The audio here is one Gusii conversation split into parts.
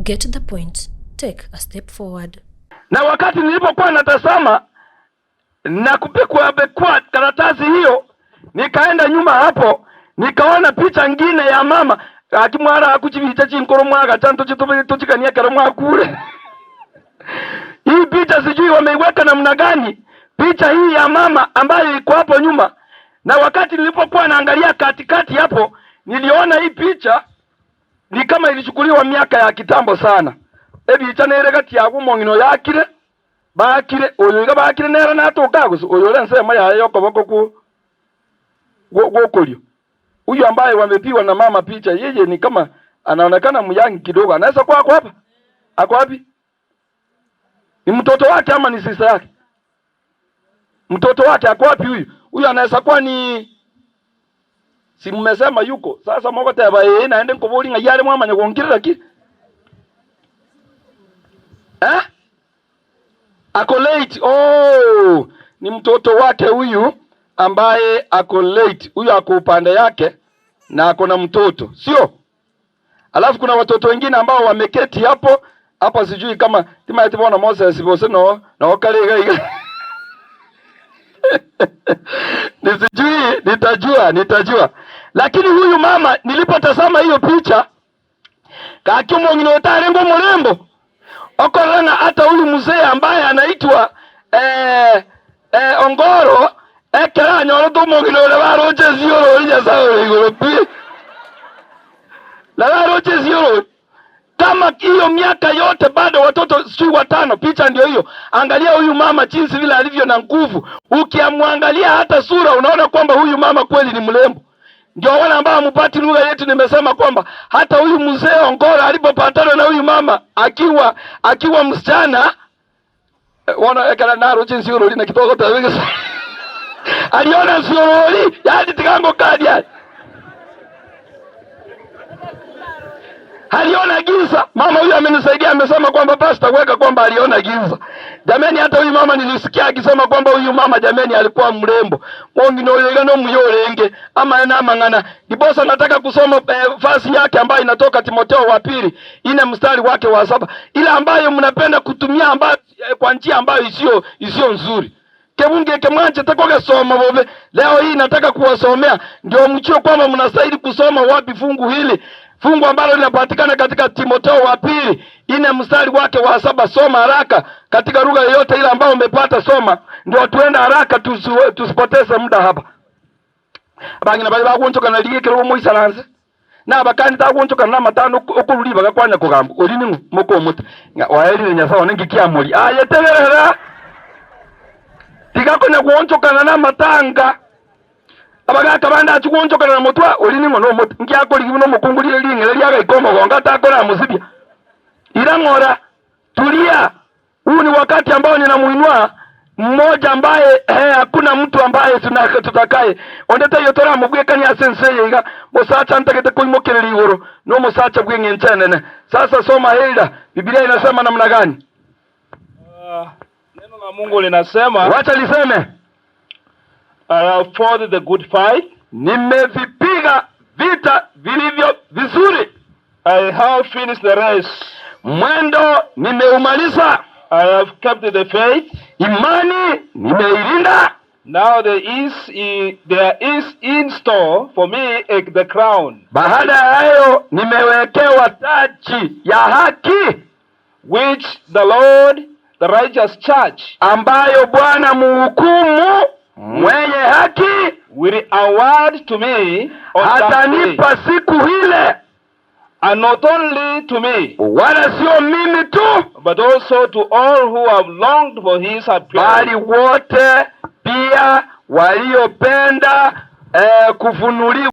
Get the point, take a step forward. Na wakati nilipokuwa natazama na kupekua pekua karatasi hiyo, nikaenda nyuma hapo nikaona picha ngine ya mama akimwara akuchibicha chinkoro mwagacha ntoche tochikania ekero mwakure. Hii picha sijui wameiweka namna gani, picha hii ya mama ambayo iko hapo nyuma. Na wakati nilipokuwa naangalia katikati hapo, niliona hii picha ni kama ilichukuliwa miaka ya kitambo sana. Ebicha nere gati ya omong'ina yakire bakire oyo iga bakire nere natoka gose oyo ore ensemo yaye yokoboko ku gwokorio. Huyu ambaye wamepigwa na mama picha, yeye ni kama anaonekana myangi kidogo, anaweza kuwa ako hapa. Ako wapi? Ni mtoto wake ama ni sister yake? Mtoto wake ako wapi huyu? Huyu anaweza kuwa ni si mmesema yuko sasa mogoteba ee naende nkobori ng'ai are mwamanya gonkirera ki eh? Ako late. Oh, ni mtoto wake huyu ambaye ako late. Huyu ako upande yake na ako na mtoto, sio? Alafu kuna watoto wengine ambao wameketi hapo hapo, sijui kama timaeti bona Moses bose no no kale iga iga nisijui, nitajua nitajua. Lakini huyu mama nilipotazama hiyo picha gaki omong'ina otarenge omorembo okorora ng'a hata huyu mzee ambaye anaitwa eh, eh, Ongoro ekero anyorete omong'ina ore baroche esiorori Nyasaye ore igoro pi na baroche esiorori kama hiyo miaka yote bado watoto sijui watano. Picha ndio hiyo. Angalia huyu mama jinsi vile alivyo na nguvu, ukiamwangalia hata sura unaona kwamba huyu mama kweli ni mrembo. Ndio wale ambao hamupati lugha yetu, nimesema kwamba hata huyu mzee Ongora alipopatana na huyu mama akiwa akiwa msichana eh, wana ekera naro jinsi urori na kitoko tabige aliona siorori yani tigango kadia aliona giza. Mama huyu amenisaidia, amesema kwamba pastor, weka kwamba aliona giza. Jameni, hata huyu mama nilisikia akisema kwamba huyu mama jameni alikuwa mrembo mwongino oyo iga no muyorenge ama na mang'ana ndiposa nataka kusoma eh, fasi yake ambayo inatoka Timoteo wa pili ine mstari wake wa saba ile ambayo mnapenda kutumia ambayo eh, kwa njia ambayo isiyo isiyo nzuri kebunge kemwanje takogesoma bobe. Leo hii nataka kuwasomea ndio mchio kwamba mnastahili kusoma wapi fungu hili, fungu ambalo linapatikana katika Timoteo wa pili ine mstari wake wa saba. Soma haraka katika lugha yoyote ile ambayo umepata, soma ndio tuende haraka, tusipoteze muda hapa. Abang'ina bari bagonchokana rigekero moisaranse na abakani tagonchokana na amatano okoruri bagakwanya kogamba ori ning'o mokomote ng'a waerire Nyasaye one nki kiamori aye tegerera tiga konya gwonchokana na amatanga abagaka bande achia gwonchokana na motwe ori ning'o nomote nki akorigi buna omokungu rire ring'ere riagaika omogongo atakoramosibia ira ng'ora tulia Huu ni wakati ambao ninamuinua mmoja ambaye eh, hakuna mtu ambaye tutakaye onde taiyo toramobwekania ase ense eye iga mosacha ntagete koimokereria igoro na omosacha bw'eng'encho enene. Sasa soma Hilda, Biblia inasema namna gani? Uh, neno la Mungu linasema, Wacha liseme, I have fought the good fight, nimevipiga vita vilivyo vizuri, I have finished the race, mwendo nimeumaliza, I have kept the faith. Imani nimeilinda. Now there is, there is in store for me a, the crown. Baada ya hayo nimewekewa taji ya haki which the Lord the righteous judge, ambayo Bwana muhukumu mwenye haki will award to me on that day. atanipa siku ile, And not only to me, wala sio mimi tu, but also to all who have longed for his bali appearing. wote pia waliopenda eh, kufunuliwa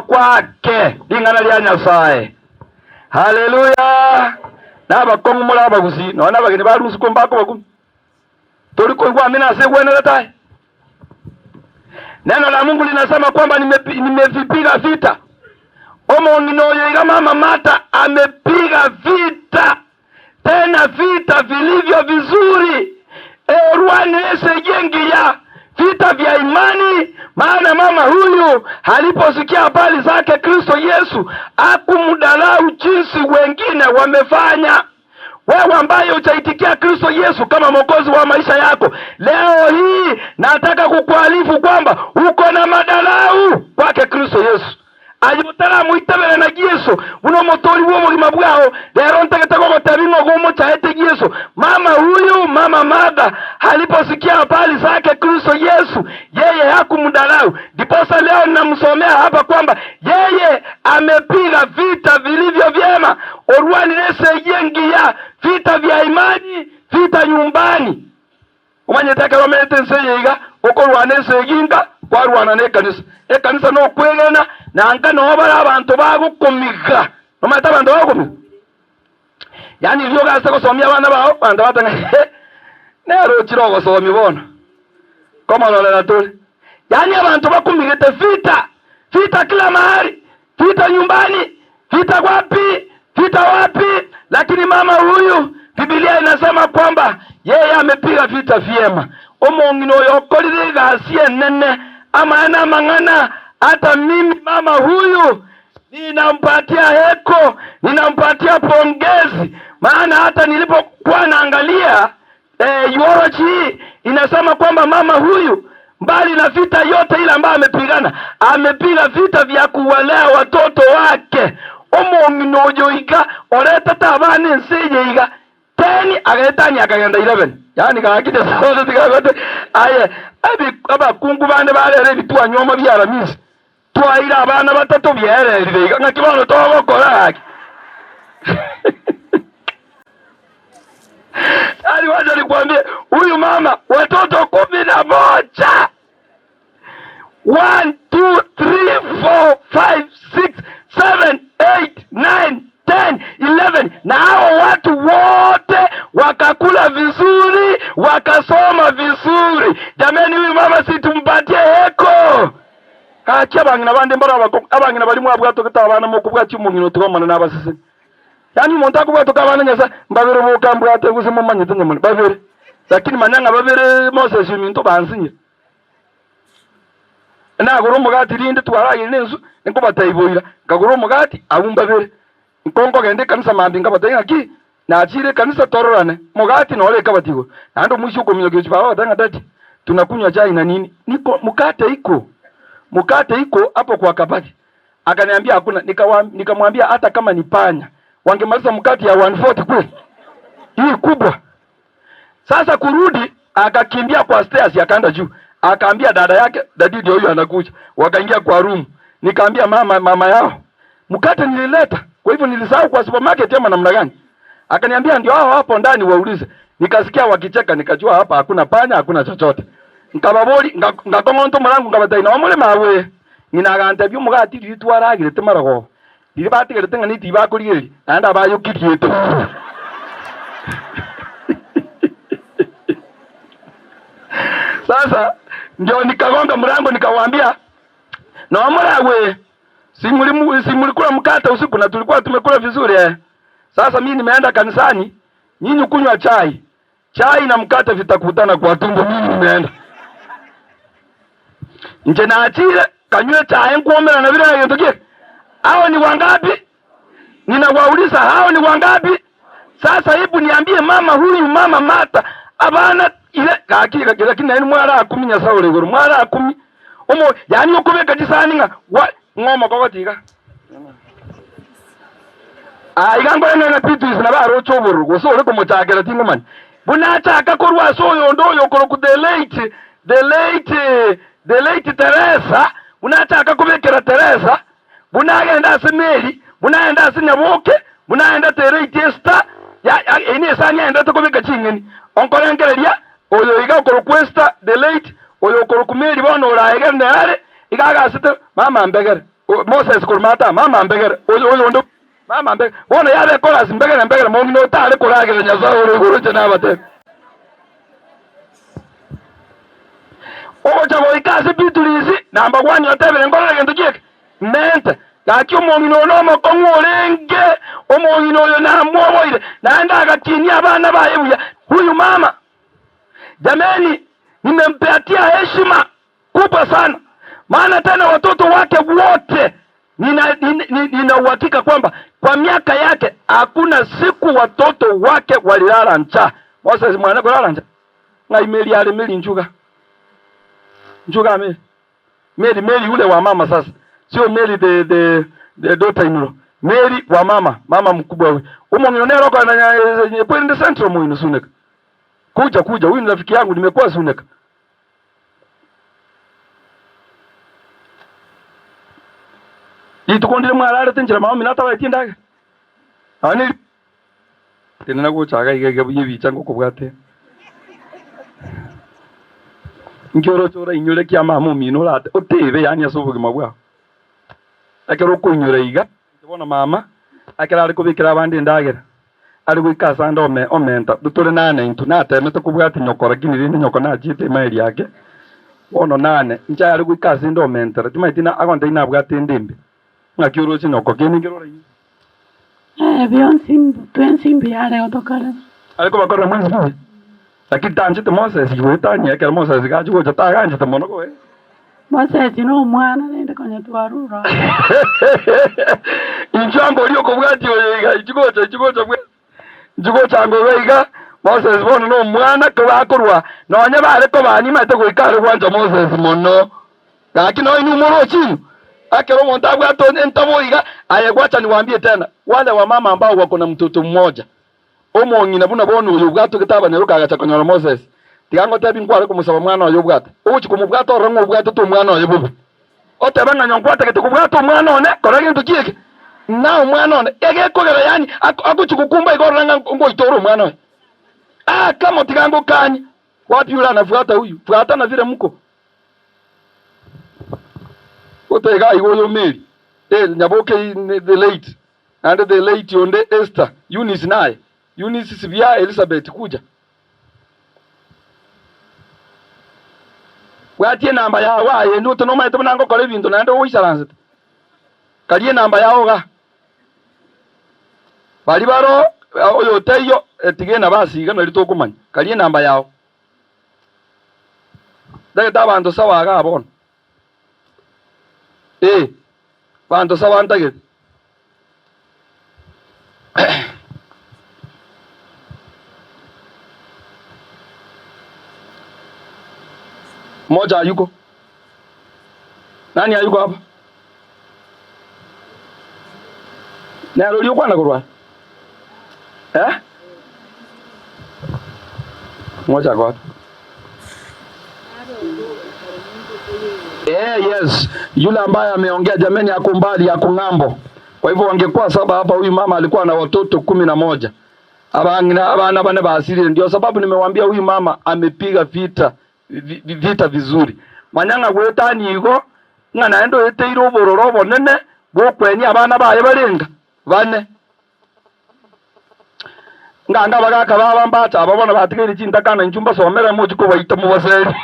kwake ling'ana lya Nyasaye. Haleluya nabakong'u more abagusi nonya na abageni barusikwe mbako bagumu tori koigwa amina ase egwenere tae. Neno la Mungu linasema kwamba nimevipiga vita. Omong'ina oyo iga mama Martha amepiga vita tena vita vilivyo vizuri erwanire esegi engiya. Vita vya imani, maana mama huyu aliposikia habari zake Kristo Yesu hakumdharau jinsi wengine wamefanya. Wewe ambaye hujaitikia Kristo Yesu kama mwokozi wa maisha yako, leo hii nataka kukuarifu kwamba uko na madharau kwake Kristo Yesu. Aye otaramoitabera na Yeso buna omotoori bw'obogima bwao, rero ntagete gogotebia ng'a ogomochaete Yeso. Mama huyu, mama Martha, aliposikia habari zake Kristo Yesu, yeye hakumdharau. Ndiposa leo ninamsomea hapa kwamba yeye amepiga vita vilivyo vyema, orwanire esegi engiya, vita vya imani, vita nyumbani. Omanyete ekero omerete ense eye iga, okorwana esegi nka kwarwana nekanisa. Ekanisa nokwegena, na nka noo bare abanto bagokomiga. Nomanyete abanto bagokomiga? Yaani riria ogase gosomia abana bao, abanto bateba ng'a he, nere ochire ogosomia bono, komororera tore. Yaani abanto bakomigete vita, vita kila mahali, vita nyumbani, vita wapi, vita wapi, lakini mama huyu Biblia inasema kwamba yeye amepiga vita vyema. Omong'ina oyo okorire egasi enene, amaene amang'ana, hata mimi mama huyu Ninampatia heko, ninampatia pongezi, maana hata nilipokuwa naangalia eh, eulogy hii inasema kwamba mama huyu mbali na vita yote ile ambayo amepigana, amepiga vita vya kuwalea watoto wake. Omong'ina oyo iga oretete abana ense eye iga ten agaetania akagenda 11 yaani gaki Nyasae one tiga agote aye ebi abakungu bande barere ebitwanyoma bia Aramisi Twaeire abana batato biaererire iga, ng'aki bono togokora gaki? Yaani wacha nikwambie, huyu mama watoto 11, 1 2 3 4 5 6 7 8 9 10 11, na hao watu wote wakakula vizuri, wakasoma vizuri. Jameni, huyu mama si tumpatie heko? Gaki abang'ina bande mbare abakong'u, abang'ina baria mwabwatogete abana mokobwatia omong'ina otiga Omonene abasesenie. Yaani omonto akobwatoka abana Nyasae, mbabere boka mbwate gose momanyete nyamore, babere. Lakini manya ng'a babere Moses ominto bansinyire. Nagora omogati rinde twarageire nensu, nkobatebia boira, nkagora omogati abwo mbabere. Nko nkogenda ekanisa mambia nkabatebia ng'aki, Nachire ekanisa tororane, mogati nore ekabati igoro. Naende omoisia okominyokia gochia baba agateba ng'a daddy, tunakunywa chai na nini? Niko mkate iko, mkate iko hapo kwa kabati. Akaniambia hakuna, nikamwambia hata kama ni panya, wangemaliza mkate ya 140 kweli? Hii kubwa. Sasa kurudi akakimbia kwa stairs akaenda juu. Akaambia dada yake, daddy ndio huyu anakuja. Wakaingia kwa room. Nikaambia mama mama yao, mkate nilileta. Kwa hivyo nilisahau kwa supermarket ama namna gani? Akaniambia ndio hao hapo ndani waulize. Nikasikia wakicheka nikajua hapa hakuna panya hakuna chochote. Nkababori ngakong'onta omorango nkabatebia nao more mawe. Ng'ina agantebia omogati riria twaragirete marogoba. Riria batigerete ng'a nitibi bakorigereria naende abayokiriete. Sasa ndio nikagonga mlango nikawaambia nao more Si mlikula mkate usiku na tulikuwa tumekula vizuri eh. Sasa mimi nimeenda kanisani, nyinyi kunywa chai. Chai na mkate vitakutana kwa tumbo, mimi nimeenda. Inche nachire kanywe echae nkwomera na bire egento kieke. Hao ni wangapi? Ninawauliza hao ni wangapi? Sasa hebu niambie mama huyu mama Martha abana ile gaki lakini nainwe mwarakumia Nyasae ore igoro mwarakumia omo yaani okobeka chisani ng'a gwa ng'a omokogoti iga Aa iga nkore ng'a Beatrice nabo aroche obororo gose ore komochakera tingomanya. Buna achaka korwa ase oyonde oyo okorokwa the late the late the late Teresa buna achaka kobekera Teresa Buna agenda ase Meri, buna agenda ase nyaboke, buna agenda Tereti Esita, eyio nesani agenderete kobeka ching'eni. Onkorengereria, oyo iga okorokwa Esita, the late, oyo okorokwa Meri bono oraegere are, iga agasete, mama mbegere, Moses korwa Mata, mama mbegere, oyo oyonde, mama mbegere. Bono yaba ekorasi mbegere mbegere, mong'ina otare koragera Nyasae ore igoro inche nabatebie. Ogocha goika ase Biturisi, namba one otebire nkorore gento kieke, mente. Gaki omong'ina oyo nomokong'u orenge, omong'ina oyo namwoboire, naende agakinia abana baye buya. Huyu mama, jameni, Nimempatia heshima kubwa sana, maana tena watoto wake wote nina, nina, nina uhakika kwamba kwa miaka yake hakuna siku watoto wake walilala njaa. Moses mwana kulala njaa ng'ai Mary are Mary njuga njuga Mary Mary Mary ule wa mama sasa sio Mary the the the daughter in law Mary wa mama mama mkubwa huyu umong'ino nero kwa na kweli central muino suneka kuja kuja huyu ni rafiki yangu nimekuwa suneka Rituko ndire mwararete nchera mama omino atabaeti endagera? Nonya neri Tenena gocha iga iga iga buya ebicha ngokobwate. Inki oroche orainyore kia mama omino orate otebe yaani ase obogima bwao. Ekero okoinyora iga, inche bono mama ekero are kobekera abande endagera, are goika ase ande ome omenta tore nane intwe natemete kobwatia nyoko lakini rende nyoko nachiete emaeri yake, bono nane inche are goika ase inde omentera timaeti na agontebia nabwate ende embe, ng'aki oroche nyoko kende nkere orainyore. Ee, bionsi twensi mbuya are gotokorera. Are kobakorera mwensi buya, lakini tanchete Moses goetania ekero Moses gachia gocha taganchete mono goe. Moses nomwana rende konya twarure oo. Inchuo anga oria okobwatia oyo iga, inchuo gocha, inchuo gocha bwe, inchuo gocha anga oyo iga, Moses bono nomwana kobakorwa nonya bare kobaa nimaete goika are gwancha Moses mono. Gaki nonya inwe moroche inwe, ekero omonto abwate entabo iga, aye gwacha niwambie tena, wale wamama ambao wako na mtoto mmoja. Omong'ina buna bono oyo obwatogete abanyaroka agacha konyora Moses. Tiga ngotebi nkware komosaba mwana oye obwate. Ogochia komobwata orore ng'a obwatete omwana oye bobe. Otebe ng'a nonkwatagete kobwata omwana one, kora gento ki eke? Ng'a omwana one. Egekogera yaani agochia gokumba iga orore ng'a ngoita ore omwana oye. Ah, kamo tiga ngokanye. Wapi yule anafuata huyu? Fuatana vile mko. Gotega iga oyo Mary, eh, Nyaboke the late. Naende the late onde Esther, Eunice naye, Eunice sibia Elizabeth kuja. Bwatia enamba yao aye ende ote nomaete buna ngokora ebinto naende oisaransete. Karia enamba yao igaa. Baria baro oyo otaiyo tiga enabasi iga nari tokomanya. Karia enamba yao. Ntagete abanto sawa igaa bono. Ee, banto saba ntagete. Mmoja hayuko. Nani hayuko hapa? Nere oria okwana korwa aa? Eh? Mmoja ako wapi? Eh, yes, yule ambaye ameongea jameni, ako mbali, ako ng'ambo. Kwa hivyo wangekuwa saba hapa, huyu mama alikuwa na watoto 11 abang'ina abana bane baasirire. Ndio sababu nimewambia huyu mama amepiga vita vita vizuri. Manya ng'a gwetania igo ng'a naende oeteire obororo obonene bw'okwenia abana baye barenga bane. Nganga abagaaka baba mbache aba bono batigaire chintakana inchuo mbasomere mochie kobaita mobaserie.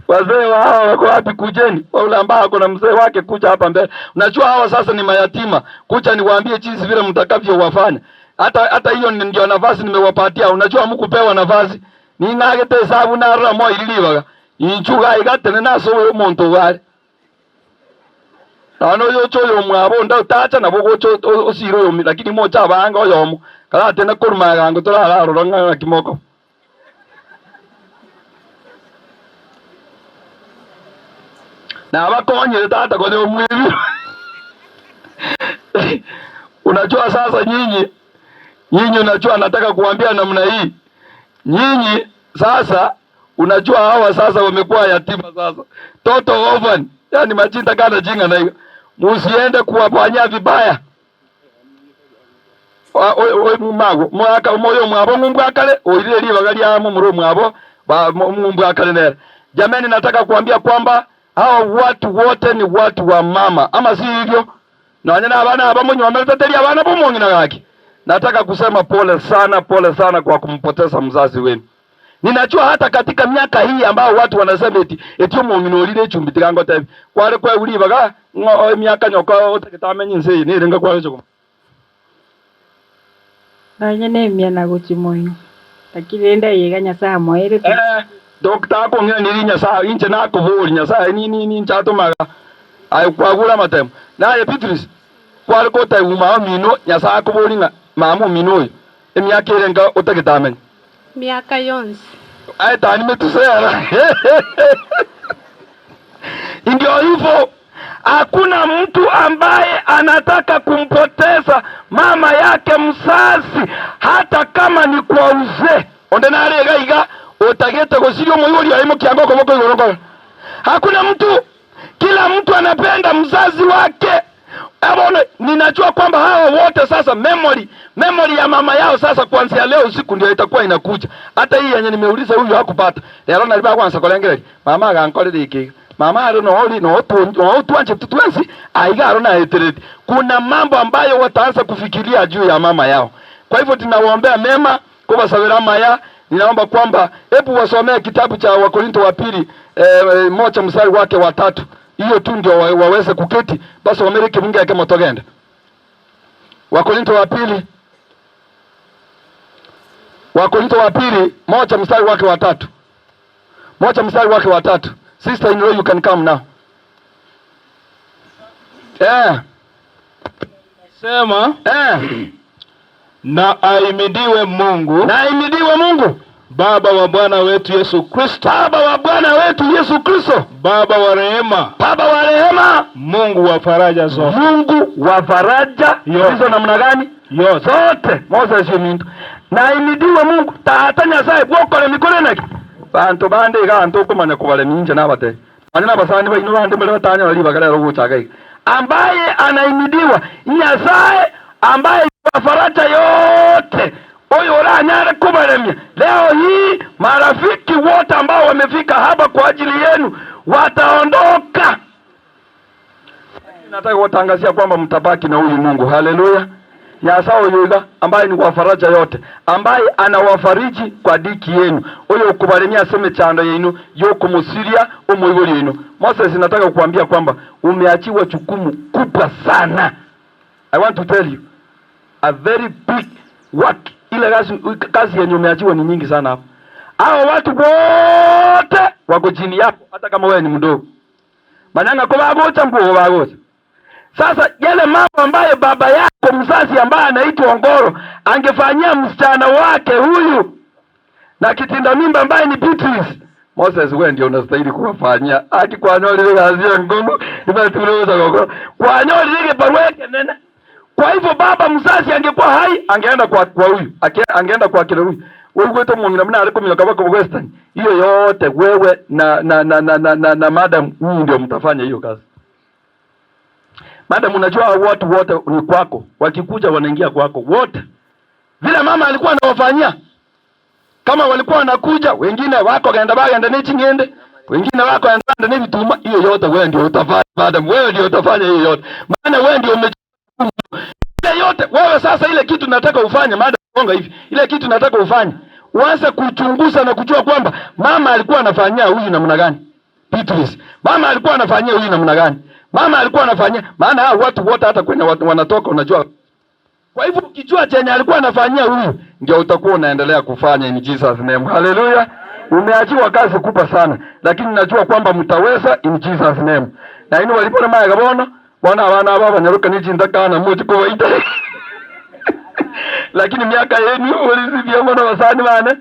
Wazee wa hawa wako wapi? Kujeni. Wale ambao wako na mzee wake kuja hapa mbele. Unajua hawa sasa ni mayatima. Kuja niwaambie jinsi vile mtakavyo wafanya. Hata hata hiyo ndio nafasi nimewapatia. Unajua hamkupewa nafasi. Ning'agete esabu narora moiri ribaga. Inchuo iga iga tenena ase oyo omonto iga are. Nonya oyocha oyomwabo onde otacha nabo ogocha osire oyomi lakini moche abange oyomo karatende korwa magega ango torararora ng'a naki mokoba. Nabakonyire tata konya omwebiro Unajua sasa nyinyi nyinyi, unajua nataka kuambia namna hii nyinyi sasa Unajua hawa sasa wamekuwa yatima sasa, toto orphan, yani machinda kana jinga na hiyo, musiende kuwafanyia vibaya mago mwaka moyo mwabo ng'umbu akale oirire ribaga ria mumuro mwabo ng'umbu akale nere. Jameni, nataka kuambia kwamba hawa watu wote ni watu wa mama, ama si hivyo? Nonya na abana aba monywomerete teri abana b'omong'ina gaki. Nataka kusema pole sana, pole sana kwa kumpoteza mzazi wenu. Ninajua hata katika miaka hii ambao watu wanasema eti eti omong'ina orire echumbi tiga ngotebi kware kwegwa ribaga ng'o emiaka nyoka otagete amenye ense eye nere nga kware gocha Nonya nemia na gochia moino. Lakini rende eye iga Nyasae amoerete. Eh, Doctor akong'iraneria Nyasae, inche nakoboria Nyasae nini ninche atomaga aye kwagure amatemo. Naye Beatrice, kware gotebiwa mama omino Nyasae akoborie ng'a mama omino oyo emiaka ere enka otagete amenye. Miaka yonsi. Aye tani Metusela. Ndio hivyo, hakuna mtu ambaye anataka kumpoteza mama yake mzazi hata kama ni kwa uzee. Onde nare iga iga otagete gosiria omoibori oye mokiango okoboko igoro nkoro. Hakuna mtu, kila mtu anapenda mzazi wake. Bono ninajua kwamba hawa wote sasa memory, memory ya mama yao sasa kuanzia leo usiku ndio itakuwa inakuja. Hata hii yenye nimeuliza huyu hakupata. Rero nari bagwansa korengereria. Mama agankorera eke iga. Mama aro noo noo noo twanchete twensi aiga aro naetereti. Kuna mambo ambayo wataanza kufikiria juu ya mama yao. Kwa hivyo tunawaombea mema, kobasabera amaya. Ninaomba kwamba hebu wasomee kitabu cha Wakorinto wa pili eh, moja mstari wake wa tatu. Hiyo tu ndio wa, waweze kuketi basomere ekebungo ekemo togende. Wakorinto wa pili Wakorinto wa pili moja mstari wake wa tatu. Moja mstari wake wa tatu. Sister in law you can come now. Eh. Sema Eh. na ahimidiwe Mungu Na ahimidiwe Mungu Baba wa Bwana wetu Yesu Kristo, Baba wa Bwana wetu Yesu Kristo, Baba wa rehema, Baba wa rehema, Mungu wa faraja zote. Mungu wa faraja Yote. hizo namna gani? Yote. Zote. Moses ominto. Na ahimidiwe Mungu Tata Nyasaye bwokora emikoro enaki. Banto bande iga abanto okomanya kobaremia inche nabatebi. Nonya nabasani baino bande mbare batanyora ribaga rero gochaka iga. Ambaye anaimidiwa Nyasae ambaye wa faraja yote, oyo oranyare kobaremia. Leo hii marafiki wote ambao wamefika hapa kwa ajili yenu wataondoka. Lakini nataka kuwatangazia kwamba mtabaki na huyu Mungu. Haleluya! Nyasaye oyo iga ambaye ni wa faraja yote, ambaye anawafariji kwa diki yenu, oyo okobaremia ase emechando yaino yokomosiria omoibori oino. Moses, nataka kukuambia kwamba umeachiwa jukumu kubwa sana. I want to tell you a very big work. Ile kazi, kazi yenye umeachiwa ni nyingi sana hapa. Hao watu wote wako chini yako, hata kama wewe ni mdogo. Manyanga ko bagocha mbuo bagocha. Sasa yale mambo ambayo baba yako mzazi ambaye anaitwa Ongoro angefanyia msichana wake huyu na kitinda mimba ambaye ni Beatrice, Moses wewe ndio unastahili kuwafanyia. Aki kwanyorire kazi ya ngumu ibatureuza gogo. Kwanyorire barua nene. Kwa hivyo baba mzazi angekuwa hai angeenda kwa kwa huyu, angeenda kwa kile huyu. Wewe wetu mwingine mna aliko mioka wako Western. Hiyo yote wewe na na na na, na, na, na madam nyinyi ndio mtafanya hiyo kazi. Madam, unajua watu wote ni kwako, wakikuja wanaingia kwako wote. Vile mama alikuwa anawafanyia, kama walikuwa wanakuja wengine wako genda bagenda n'eching'ende, wengine wako genda n'ebituma, hiyo yote wewe ndio utafanya madam, wewe ndio utafanya hiyo yote, maana wewe ndio ume ile yote wewe. Sasa ile kitu nataka ufanye madam, gonga hivi, ile kitu nataka ufanye, uanze kuchunguza na kujua kwamba mama alikuwa anafanyia huyu namna gani. Beatrice, mama alikuwa anafanyia huyu namna gani? Mama alikuwa anafanyia, maana hao watu wote hata kwenye wanatoka unajua. Kwa hivyo ukijua chenye alikuwa anafanyia huyu, ndio utakuwa unaendelea kufanya in Jesus name. Hallelujah. Umeachiwa kazi kubwa sana, lakini najua kwamba mtaweza in Jesus name. Na ino walipo na maya gabona, bona abana aba banyaruka n'ijindakana muti kubaita. Lakini miaka yenu ulisivya mwana wasani bane.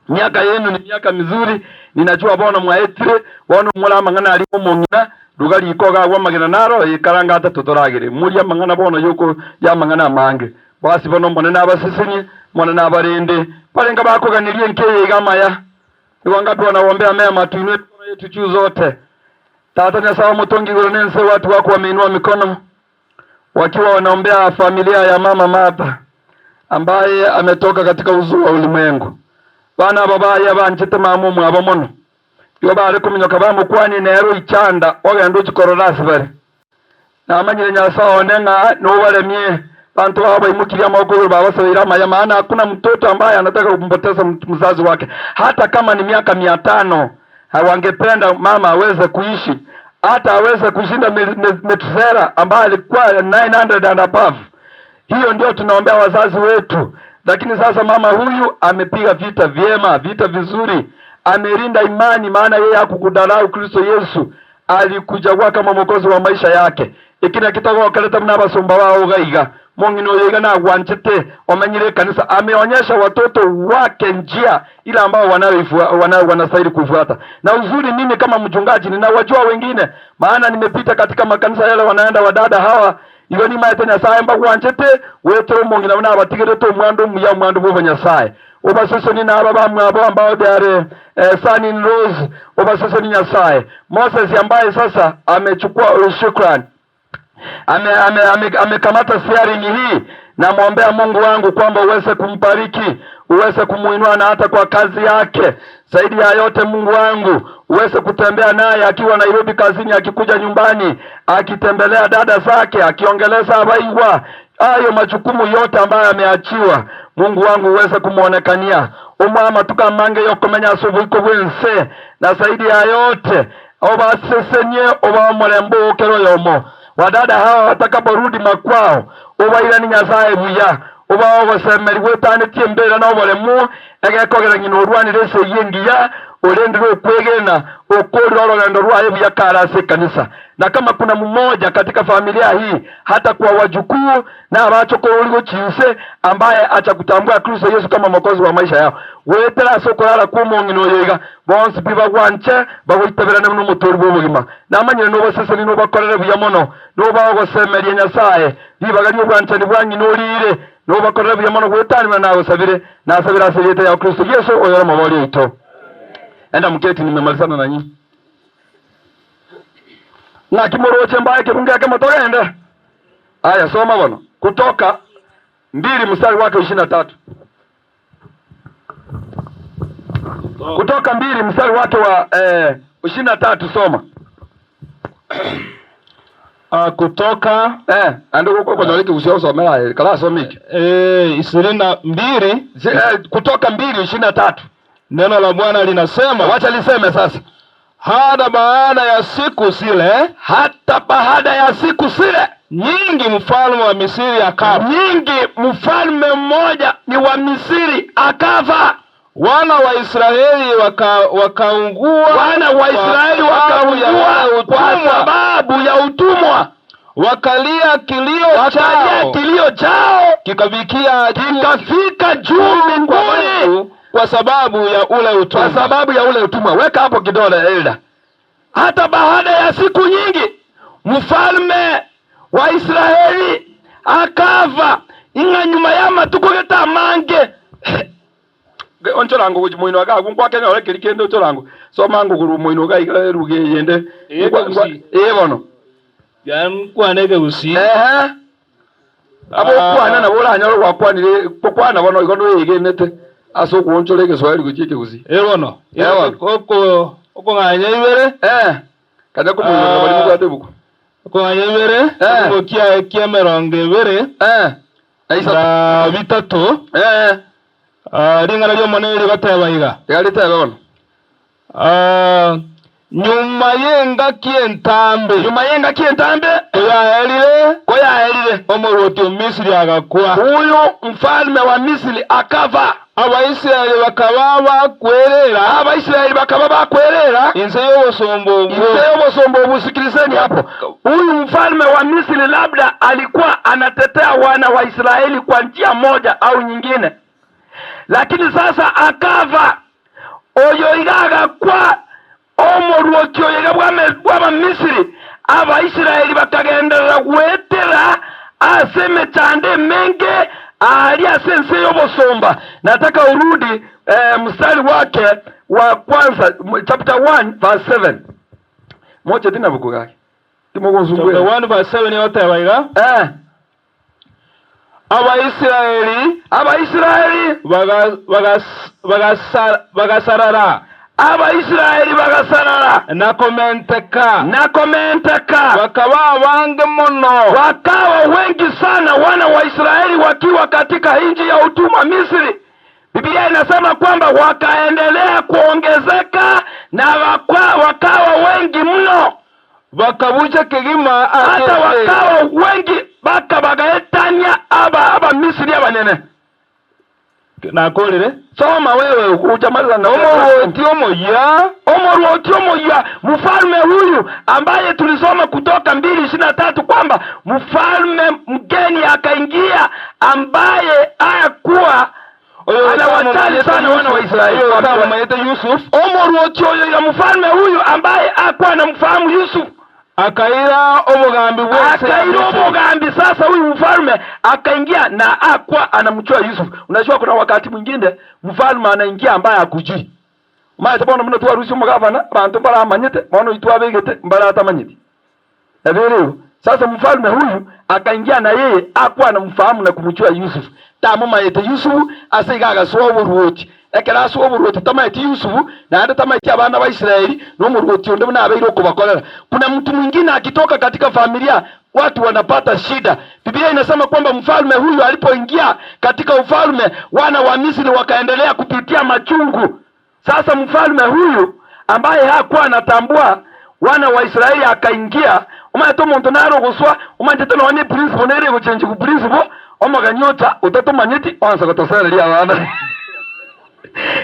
Miaka yenu ni miaka mizuri, ninajua bona mwaetire, bona mura amang'ana ari omong'ina, ruga riko gagwa amagena naro, ikaranga ata totoragere. Muria amang'ana bono yoko ya amang'ana amange. Basi bono mbone nabasesenie, mbone nabarende. Barenga bakoganirie nkeye iga amaya. Ni wangapi wanaombea mema, tuinue mikono yetu juu zote. Tata Nyasaye omotongi igoro nense, watu wako wameinua mikono wakiwa wanaombea familia ya mama Martha ambaye ametoka katika uso wa ulimwengu. Bana aba baye banchete mama omwabo mono, igo bare kominyoka bamokwanie nere oichanda ogenda ochikorora ase bare. Namanyire Nyasaye one ng'a nobaremie bantu bao baimukirie amaboko igoro babasabeire amaya, maana hakuna mtoto ambaye anataka kumpoteza mzazi wake hata kama ni miaka 500. Wangependa mama aweze kuishi hata aweze kushinda Metusela ambaye alikuwa 900 and above. Hiyo ndio tunaombea wazazi wetu. Lakini sasa mama huyu amepiga vita vyema, vita vizuri, amelinda imani, maana yeye hakukudarau Kristo Yesu, alikuchagua kama mwokozi wa maisha yake. Eki nakio togokerete buna abasomba bao iga iga. Mong'ina oyo iga nagwanchete, omenyire ekanisa, ameonyesha watoto wake njia ile ambayo wanastahili kuifuata. Na uzuri mimi kama mchungaji ninawajua wengine, maana nimepita katika makanisa yale wanaenda wadada hawa Igo nimaete Nyasae mbagwanchete, goetera omong'ina buna abatigerete omwando omuya, omwando bw'obonyasae. Obasesenie na aba bamwabo ambao they are son in laws, obasesenie Nyasae. Moses ambaye sasa amechukua shukran ame, ame, ame, amekamata steering hii, namwombea Mungu wangu kwamba uweze kumbariki, uweze kumuinua na hata kwa kazi yake. Zaidi ya yote, Mungu wangu uweze kutembea naye akiwa Nairobi kazini, akikuja nyumbani, akitembelea dada zake, akiongeleza abaigwa, ayo majukumu yote ambayo ameachiwa, Mungu wangu uweze kumwonekania omwama tukamange yokomenya ase oboiko bw'ense, na zaidi ya yote obasesenie obae omorembe oo kera oyomo. Wadada hawa watakaporudi makwao, obairanie Nyasae buya, obae ogosemeria gwetanetie embeera na oboremu, egekogera ng'ina orwanire esegi engiya, orendire okwegena, okoorire orogendo rwaye buya kare ase ekanisa. Na kama kuna mmoja katika familia hii, hata kwa wajukuu na abachokorori gochia inse, ambaye acha kutambua Kristo Yesu kama Mwokozi wa maisha yao, goetera ase okorara kw'omong'ina oyo iga, bonsi pi bagwanche, bagoitaberane buna omotoori bw'obogima. Namanyire nobaseseni nobakorere buya mono, nobae ogosemeria Nyasae, ribaga ri'obwanchani bwa ng'ina oriire, nobakorere buya mono goetania buna nagosabire, nasabire ase erieta ya Kristo Yeso, oyore omobori oito. Enda muketi, nimemalizana nanyi. Naki moroche mbae ekebungo ekemo togende? Aya, soma bono, Kutoka mbili mstari wake wa ishirini na tatu. Kutoka mbili mstari wake wa 23 soma. Ah, Kutoka Ande okonyora ekegusii osomera aye karasome eke. 22 Kutoka 2:23. Neno la Bwana linasema, Wacha liseme sasa. Hata baada ya siku zile Hata baada ya siku zile nyingi mfalme wa Misri akafa. Nyingi mfalme mmoja ni wa Misri akafa. Wana wa Israeli wakaungua Wana wa kwa Israeli sababu ya wakaungua ule kwa utumwa, sababu ya utumwa, wakalia kilio wakalia chao kilio chao kikafikia juu kikafika juu kwa mbinguni Mungu kwa sababu ya ule kwa utumwa. sababu ya ule utumwa. Weka hapo kidole Elda. Hata baada ya siku nyingi mfalme wa Israeli akafa ing'a nyuma y'amatuko gete amange onchorango gochi moino iga agwo nkwakenyora ekeri kende onchorango soma ngogoro moino iga iga eruga eyende Eye ekegusii. Ee bono. Nkwane ekegusii. Ehe. Abo okwana nabo oranyore gwakwanire gokwana bono igo noyegenete ase ogoonchora egeswahili gochia ekegusii. Ee bono. Ee bono. Oko okong'anya ibere. Eh. Kanya komoigwera baria mobwate ebuku. Okong'anya ibere. Eh. Ekebugo kiaye ki'emerongo ebere. Eh. Na isato. Na bitato. Eh. Ring'ana ri'Omonene rigoteba iga. Tiga ritebe bono. Nyuma y'engaki entambe. Nyuma y'engaki entambe. Koyaerire. Koyaerire. Omorwoti o Misiri agakwa. Huyu mfalme wa Misiri akafa. Abaisraeli bakaba bakwerera. Abaisraeli bakaba bakwerera. Inse y'obosomba obwo. Inse y'obosomba obwo. Sikilizeni hapo. Huyu mfalme wa Misri labda alikuwa anatetea wana wa Israeli kwa njia moja au nyingine, lakini sasa akafa. Oyo iga agakwa omoruoti oyo iga bw'Abamisiri. Abaisraeli bakagenderera goetera ase emechando emenge aaria ase ense y'obosomba. Nataka urudi mstari wake wa kwanza, chapter 1 verse 7. Moche tinabuku gaki. Chapter 1 verse 7 egoteba iga, Abaisraeli Abaisraeli bagasarara. Abaisraeli bagasarara. Na komenteka. Na komenteka. Bakaba abange mono. Wakawa wengi sana, wana wa Israeli wakiwa katika nchi ya utumwa Misri. Biblia inasema kwamba wakaendelea kuongezeka na wakawa wengi mno. Bakabucha kegima ase Hata ense. wakawa wengi baka bagaetania aba Abamisiri abanene. Nakorire. Soma wewe hujamaliza na Omorwoti omoyia. Omorwoti omoyia, mfalme huyu ambaye tulisoma Kutoka 2:23 kwamba mfalme mgeni akaingia ambaye hakuwa anawajali sana wana wa Israeli. Oyo otamomayete Yusuf. Omorwoti oyo iga mfalme huyu ambaye hakuwa anamfahamu Yusuf. Akaira obogambi bw'ense ya Akaira Misiri. obogambi. Sasa huyu mfalme akaingia na hakuwa anamjua Yusuf. Unajua kuna wakati mwingine mfalme anaingia ambaye hakujui. Omanyete bono buna twarusia omogavana, abanto mbaramanyete, bono oyio twabegete mbaratamanyeti. Nabo ere igo. Sasa mfalme huyu akaingia na yeye hakuwa anamfahamu na kumjua Yusuf. Tamomayete Yusufu, ase igo agasoa oboruoti. Ekero asoa oboruoti tamaeti Yusufu, naende tamaeti abana ba Israeli, na omoruoti onde buna abeire okobakorera. Kuna mtu mwingine akitoka katika familia watu wanapata shida. Biblia inasema kwamba mfalme huyu alipoingia katika ufalme, wana wa Misri wakaendelea kupitia machungu. Sasa mfalme huyu ambaye hakuwa anatambua wana wa Israeli akaingia, omanyete omonto nare ogoswa, omanyete nonya ne principle nere egochenji ku principle, omogeni ocha otatomanyeti oansa gotosereria abana.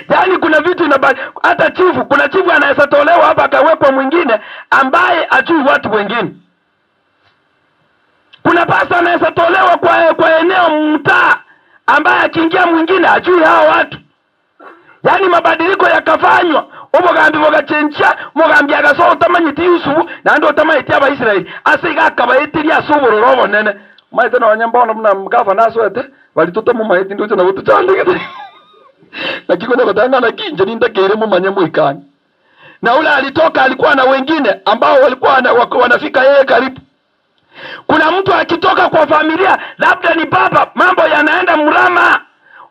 Yaani kuna vitu inabali, hata chifu, kuna chifu anaweza tolewa hapa akawekwa mwingine ambaye ajui watu wengine. Kuna pasta anaweza tolewa kwa eneo mtaa ambaye akiingia mwingine ajui hao watu. Yaani mabadiliko yakafanywa, obogambi bogachenchia, omogambi agasoa otamanyeti Yusufu, naende otamanyeti Abaisraeli, ase igo akabaeteria ase obororo obonene. Omanyete nonye mbono buna gavana asoete, baria totamomaeti ndoche nabo tochandegete. Naki konya goteba ng'a naki inche nintakeire momanye moikane. Na ule alitoka alikuwa na wengine ambao walikuwa wanafika yeye karibu. Kuna mtu akitoka kwa familia labda ni baba, mambo yanaenda mrama.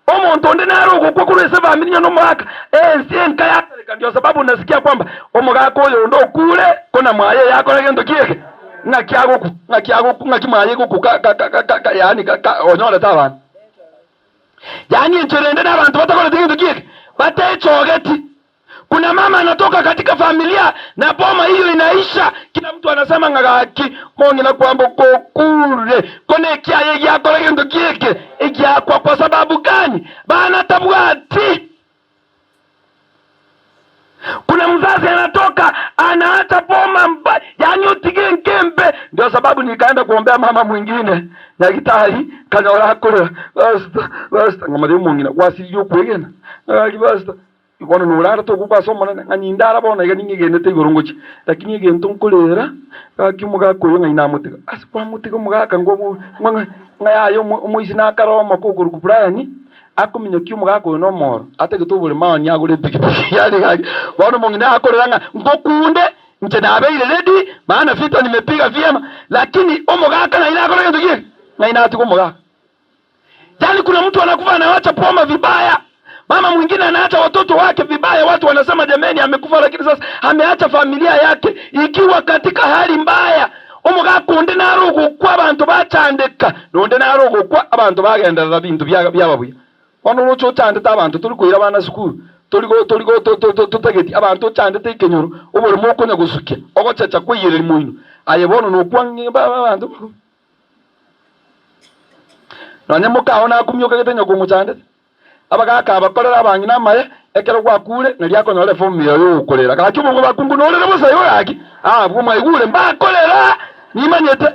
Omonto onde nare ogokwa korwa ase efamiri onye nomogaka, ense enka yatareka. Ndio sababu nasikia kwamba omogaka oyo onde okure kona mwaye yakora gento ki eke ng'aki agokwa ng'aki agokwa ng'aki mwaye egokwa ka ka ka ka ka yaani ka ka onyorete abana. Yaani enchera ende na abanto batakoreti gento ki eke batechogeti. Kuna mama anatoka katika familia na boma hiyo inaisha, kila mtu anasema ng'a gaki mong'ina kwamboka okure, ko nekiaye giakora gento kieke egiakwa. Kwa sababu gani? Bana tabwati. Kuna mzazi anatoka anaacha boma mba, yani otige enkembe. Ndio sababu nikaenda kuombea mama mwingine nyagitari kanyora akorera pastor pastor ng'amaria omong'ina gwasiririe okwegena ng'aki pastor Bono norare togokwa ase Omonene, ng'a nindare bono iga ning'egenete igoro ngochia, lakini egento nkorera, gaki omogaka oyo ng'ai namotiga. Ase kwamotiga omogaka ngwo ng'a ng'a yaya omoisia nakare omoke okorokwa Brian, akominyokia omogaka oyo nomoro, atagete oboremo aonie agore epikipiki yaani gaki bono omong'ina akorera ng'a ngokunde, inche nabeire ready, maana vita nimepiga vyema, lakini omogaka ng'ai nakora gento ki eke? Ng'ai natiga omogaka. Yaani kuna mtu anakufa anawacha poma vibaya. Mama mwingine anaacha watoto wake vibaya, watu wanasema jameni, amekufa lakini sasa ameacha familia yake ikiwa katika hali mbaya. Omogaka onde nare ogokwa abanto bachandeka, na onde nare ogokwa abanto bagenderera binto biaba buya. Bono oroche ochandete abanto tori koira abana sukuru, tori tori totageti abanto ochandete ekenyoro, oboremo okonya gosukia, ogochecha kwaiyereria moino. Aye bono nokwa abanto. Nonya mokao nakomiokagete onye komochandete. Abagaaka abakorere abang'ina amaya, ekero gwakuure, nario akonyora efomu yaye y'ogokorera. Gaki obongo bakungu norere bosa igo gaki? Abwo mwaigure mbakorera, nimanyete.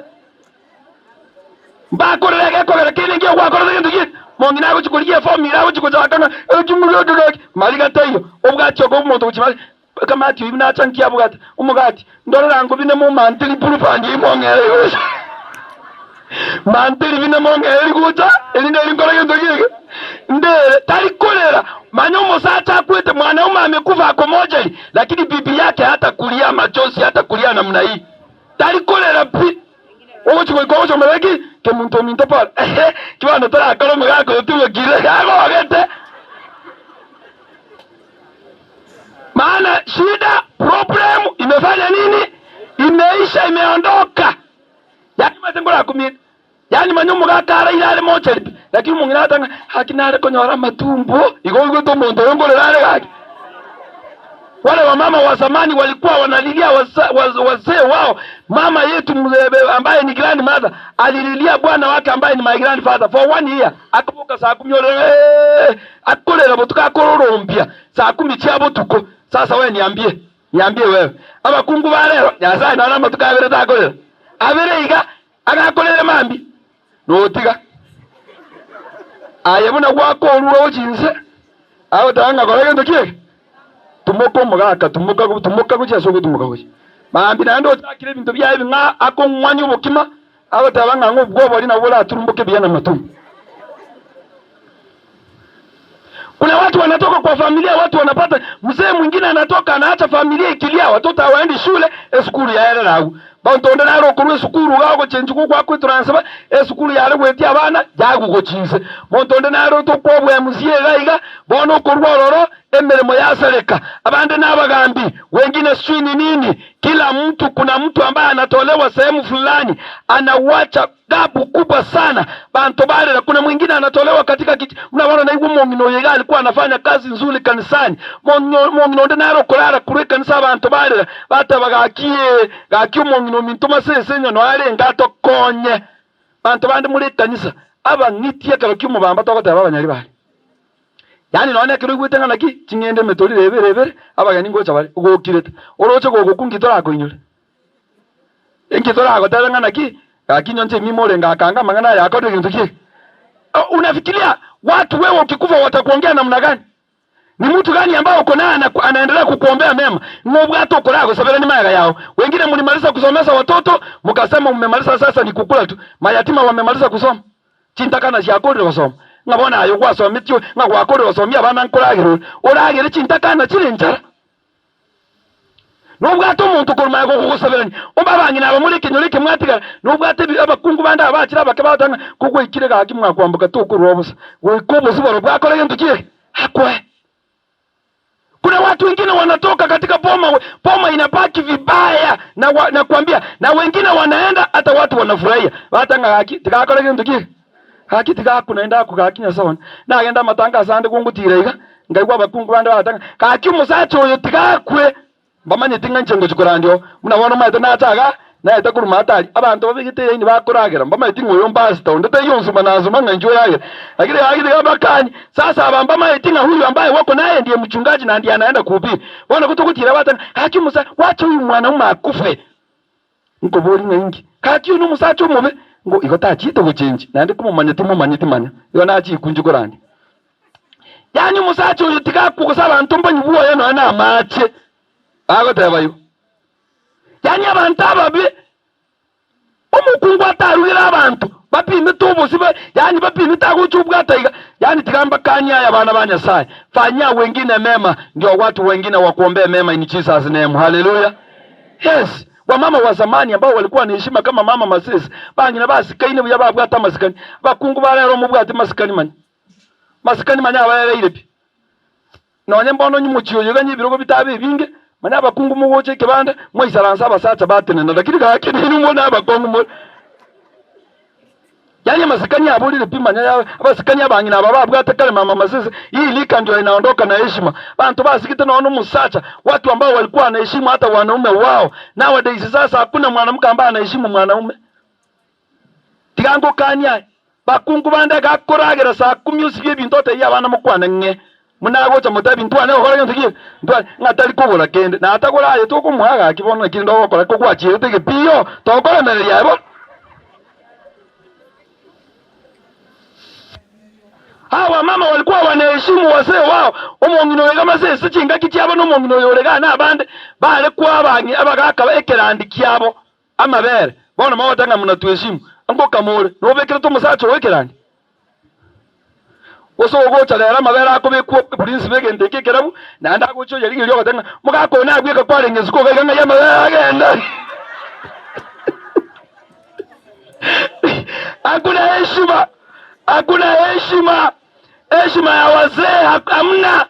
Mbakorera egekogera kende nkiya gwakorete gento ki? Mong'ina agochia korigia efomu ere agochia gochaka ng'a eki mogaka gaki. Mariga taiyo, obwati oko omonto gochia mari Ekamati oyio nacha nkiabwate omogati, ndorera ango bine momanteri purupandi eyio mong'ere gocha. Manteri bine mong'ere gocha, erinde eri nkore gento geke. Ndere, tari korera, manya omosacha akwete mwanaume amekufa ako mochari, lakini bibi yake hata kulia machozi hata kulia namna hii. Tari korera pi. Ogochia goika ogocha komanya ki? Kemunto ominto pore. Ehe, ki bono torakore omogaka oyo timokire, agogete. Maana shida problem imefanya nini? Imeisha, imeondoka. Yaani mase ngorakumie yaani manya omogaka araire are mochari pi, lakini omong'ina agoteba ng'a haki nare konyora amatumbo, igo oigwete omonto oyo nkorera are gaki. Wale wamama wa zamani walikuwa wanalilia wazee wao. Mama yetu ambaye ni grandmother alililia bwana wake ambaye ni my grandfather for one year. Akaboka saa kumi ore. Akorera botuko akororombia saa kumi chia botuko. Sasa we niambie, niambie wewe, abakungu ba rero Nyasaye nonya namatuko abere takorera, abere iga agakorere mambia, notiga. Aye buna gwakorure gochia inse, agoteba ng'a kora gento ki eke? Tumoka omogaka, tumoka, tumoka gochia ase ogotumoka gochia. Mambia naende ochakire ebinto biaye ebi ng'a akong'wania obokima, agoteba ng'a ng'a obwo obori nabwo boraturumboke buya namatumbo. Kuna watu wanatoka kwa familia, watu wanapata mzee mwingine anatoka anaacha familia ikilia, watoto hawaendi shule, esukuru yaerera agwo. Banto onde nare okorwa esukuru iga ogochenchigwa gwakwa etransfer, esukuru yare goetia abana yagwa gochia inse. Monto onde nare otokwa obwa MC iga iga, bono okorwa ororo emeremo yasareka. Abande nabagambi, wengine sijui ni nini, kila mtu kuna mtu ambaye anatolewa sehemu fulani anawacha Gabu kubwa sana banto barera kuna mwingine anatolewa katika kiji buna bono naigwe omong'ina oyo iga alikuwa anafanya kazi nzuri kanisani mong'ina onde nare okorara korwa ekanisa abanto barera bateba gaki ee gaki omong'ina ominto masese onye arenge atokonye banto bande more ekanisa abang'iti ekero ki'omobamba togoteba abanyari bare yaani nonya nekero oigwete ng'a naki ching'ende emetoriro ebere ebere abageni ngocha bare gokirete oroche gogokwa nki torakoinyore. Inki toragotebe ng'a naki? Gaki inwe inche more ngakanga amang'ana aya akorire gento ki? Unafikiria watu wewe ukikufa watakuongea namna gani? Ni mtu gani ambaye uko naye anaendelea kukuombea mema? Ng'obwate okoragosabera magega yao. Wengine mlimaliza kusomesa watoto mukasema mmemaliza sasa ni kukula tu. Mayatima wamemaliza kusoma. Chintakana chiakorire gosoma. Ng'a bono aye gwasometie ng'a gwakorire gosomia abana nkoragera ore. Oragere chintakana chire nchara. Nobwate omonto korwa magega okogosaberania, ombe abang'ina aba more ekenyoro eke mwatigara, nobwate abakungu bande abachire abake bagoteba ng'a kogwaikire gaki mwakwamboka tokorua obosa, goika obosibore bwakora gento ki eke? Akwe. Kuna watu wengine wanatoka katika boma, boma inabaki vibaya na, wa, na kuambia na wengine wanaenda hata watu wanafurahia bata ng'a gaki tigakora gento ki eke gaki tigakuna ende ako gaki Nyasae one nagenda amatanga asande gongotira iga Nkaigwa abakungu bande bagoteba ng'a, Gaki omosacha oyo tiga akwe! Mbamanyeti ng'a inche ngochia korandia oo. Buna bono omanyete nache igaa, naete korwa Matari, abanto babegete eraini bakoragera, mbamanyeti ng'a oyo mpastor, onde taiyo onsuma nansuma ng'a inchuo oragere. Lakini gaki tiga mbakanye. Sasa aba mbamanyeti ng'a huyu ambaye wako naye ndiye mchungaji na ndiye anaenda kuhubiri. Bono gotogotiira bagoteba ng'a, Gaki omosacha, wacha huyu mwanaume akufe! Nkoborie ng'a inki? Gaki oyo nomosacha omobe, ngo igo tachiete gochenchia, naende komomanya timomanyeti manya, igo nachikwe inche korandia. Yaani omosacha oyo tiga akwe gose abanto mbanywe bwoye nonya na amache, bagoteba igo. Yaani abanto ababe, omokungu atarugere abanto, bapimete obosio, yaani bapimete agocha obwata iga, yaani tiga mbakanie aya abana ba Nyasaye, fanyia wengine mema ndio watu wengine wakuombee mema in Jesus name, haleluya. Yes, wamama wa zamani ambao walikuwa na heshima kama mama Masese, bang'ina basikaine buya babwate amasikani. Abakungu ba rero mobwate masikani manya. Masikani manya abaereire pi. Nonye mbono onye mochie oyo iga ebirogo bitabe ebinge, manya abakungu mogocha ekebanda, mwaisaransa abasacha batenena lakini gaki nainwe more nabakong'u more. Yaani amasikani aborire pi manya ya abasikani abang'ina aba babwate kare mama masese hii lika ndio inaondoka na heshima banto basigete nonya omosacha watu ambao walikuwa wanaheshimu hata wanaume wao nowadays sasa hakuna mwanamke ambaye anaheshimu mwanaume tiga ngokanie aye bakungu bande gakoragera saa kumi osibie ebinto otebie abana mokwane ng'e Buna agocha motebi, Ntwane gokora gento ki? Ntwane, ng'a tari kogora kende. Na atagora aye tokomoa gaki bono naki rende ogokora ko gwachierete egepiyo, tokoremereria aye bono. Hawa wamama walikuwa wanaheshimu wazee wao, omong'ina oyo iga mase ase chingaki chiabo na omong'ina oyo ore igaa nabande bare koa abang'ina abagaka ekerandi kiabo amabere. Bono mogoteba ng'a munatuheshimu. Ngokama ore, nobekerete omosacha oo ekerandi? Gose ogocha rero amabere akobekwa oborinsi bw'egento eke ekerabu, naende agocha oyarigereria ogoteba ng'a mogaka oyo nabweka kwarenge isiko iga iga ng'ai amabere agenda. Hakuna heshima, hakuna heshima, heshima ya wazee hamna.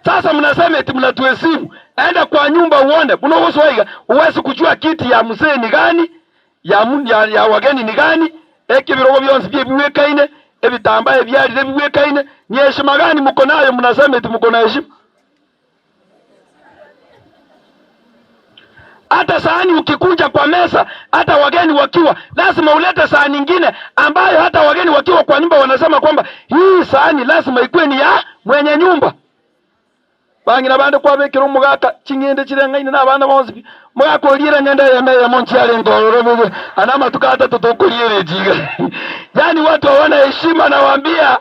Sasa mnasema eti mnatuheshimu. Enda kwa nyumba uone, buna ogosoa iga huwezi kujua kiti ya mzee ni gani ya, ya, ya wageni ni gani, ekebirogo bionsi biebigwekaine, ebitambaa ebiarire bigwekaine. Ni heshima gani mko nayo mnasema eti mko na heshima? Hata sahani ukikunja kwa mesa, hata wageni wakiwa, lazima ulete sahani ingine ambayo hata wageni wakiwa kwa nyumba wanasema kwamba hii sahani lazima ikuwe ni ya mwenye nyumba. Bang'ina bande kwabekera omogaka ching'ende chireng'aine na abana bonsi pi. Omogaka oriere eng'ende eyemo eyemo nchiarenge ororo bobe ande amatuko atato tokoriera echi iga. Yaani watu hawana heshima nawaambia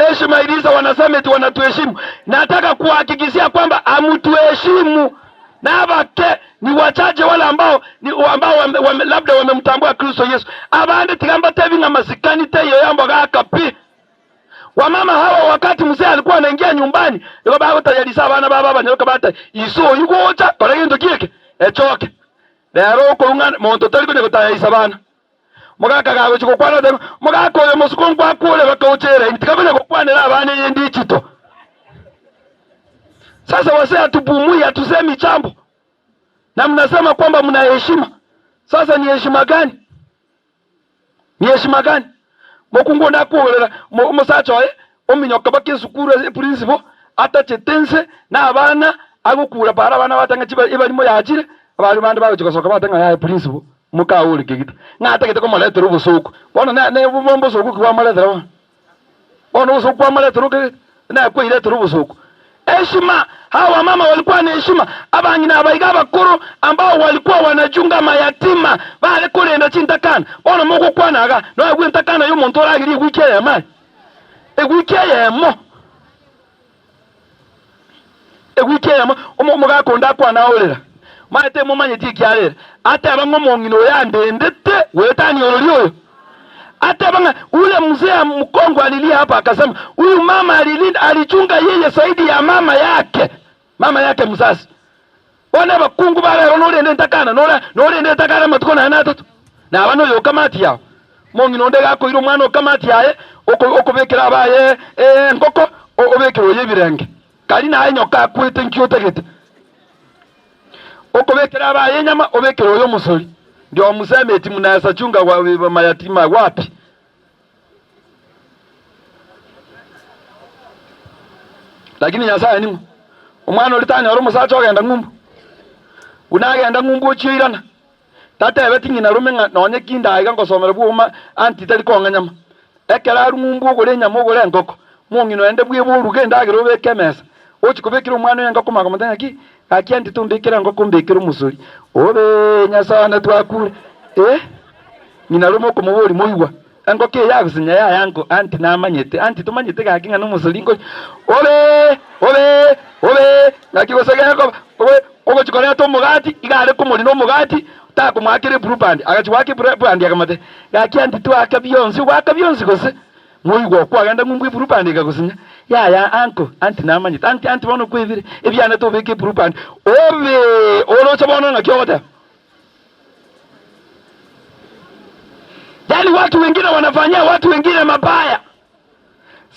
heshima ilisa wanasema eti wanatuheshimu. Nataka kuwahakikishia kwamba hamtuheshimu na abake ni wachache wale ambao ni ambao wame, wame, labda wamemtambua Kristo Yesu. Abande tiga mbatebi ng'a masikani teiyo ya omogaka pi. Wamama hawa wakati mzee alikuwa anaingia nyumbani nigo bagotayarisa abana babo abanyaroka bata ise oyio gocha kora gento ki eke echoke. Rero okorwa ng'a monto tari konya gotayarisa bana. Mogaka gagochia gokwana oteba mogaka oyo mosuko nkwakure baka eraini tiga konya gokwanera abana eye ndichito. Sasa wasee hatupumui hatusemi jambo na mnasema kwamba mna heshima. Sasa ni heshima gani? Ni heshima gani? Mokungu onde akogorera omosacha oye ominyoka mpaka esukuru ase eprinciple atachete nse na abana agokura para abana batanga chiba ebarimo yachire abaria bande bagochia gosoka bateba ng'a yaya principal mokaore kegita ng'a atagete komoretera obosoku bono ne ne mbosoku ki bwamoretera bono? Bono obosoku kwamoretera okegete naye kwairetera obosoku. Heshima, hawa wamama walikuwa na heshima, abang'ina aba iga abakoro ambao walikuwa wanachunga mayatima, bare korenda chintakana. Bono mogokwana iga, noegwe entakana y'omonto oragerie egwiki eyemo aye? Egwiki eyemo. Egwiki eyemo omo omogaka onde akwane aorera. Maete momanyeti ekiarera. Ateba ng'a omong'ina oyo andendete goetania orori oyo. Ateba ng'a ule mzee mkongwe alilia hapa akasema huyu mama alilinda alichunga yeye zaidi ya mama yake, mama yake mzazi. Bono abakungu ba rero norende entakana nore norende entakana amatuko naye na atato. Naba noyo okamati yao. Mong'ina onde iga akoira omwana okamati yaye oko okobekera abaye engoko obekere oyo ebirenge. Kari naye nyoka akwete nki otagete? Okobekera abaye enyama, obekere oyo omosori. Ndio museme eti mnaweza chunga wa mayatima wapi? Lakini Nyasaye ning'o? Omwana oria tanyora omosacha ogenda ng'umbu? Buna agenda ng'umbu ochia oirana, tatebeti ng'ina rome ng'a nonye ki ndaiga ngosomera bwoma anti tari kong'a nyama. Ekero arwa ng'umbu ogore enyama ogore engoko, mong'ina oende bwebe oruge endagera obeke emesa. Ochia kobekera omwana oye engoko makomotebia ng'aki, gaki anti tombekera engoko mbekere omosori. Obee Nyasae one twakure. Eh! Ng'ina rome okomoboria moigwa, engoko eye yagosunya yaya nko anti namanyete, anti tomanyete gaki ng'a nomosori nkoria. Obee! Obee! Obee! Ng'aki gose gekoba, obe ogochia koreta omogati, iga are komorina omogati, takomoakera eblue band, agachia goaka eblue band akamotebia, Gaki anti twaka bionsi, ogwaka bionsi gose? Moigwa okwagenda ng'umbu eblue band ekagosunya, yaya uncle, anti namanyete, anti anti bono kwebire, ebiane tobeke eblue band, obee! Oroche bono ng'aki ogoteba? Yaani watu wengine wanafanyia watu wengine mabaya.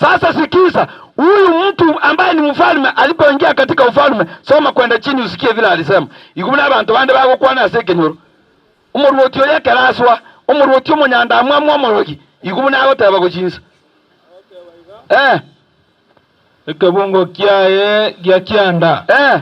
Sasa sikiza, huyu mtu ambaye ni mfalme alipoingia katika ufalme, soma kwenda chini usikie vile alisema. Igo buna abanto bande bagokwana ase ekenyoro. Omorwoti oyo ekero asoa, omorwoti omonyandamwamu omorogi, igo buna agoteba gochia inse. Eh. Ekebungo kiaye gia kianda. Eh.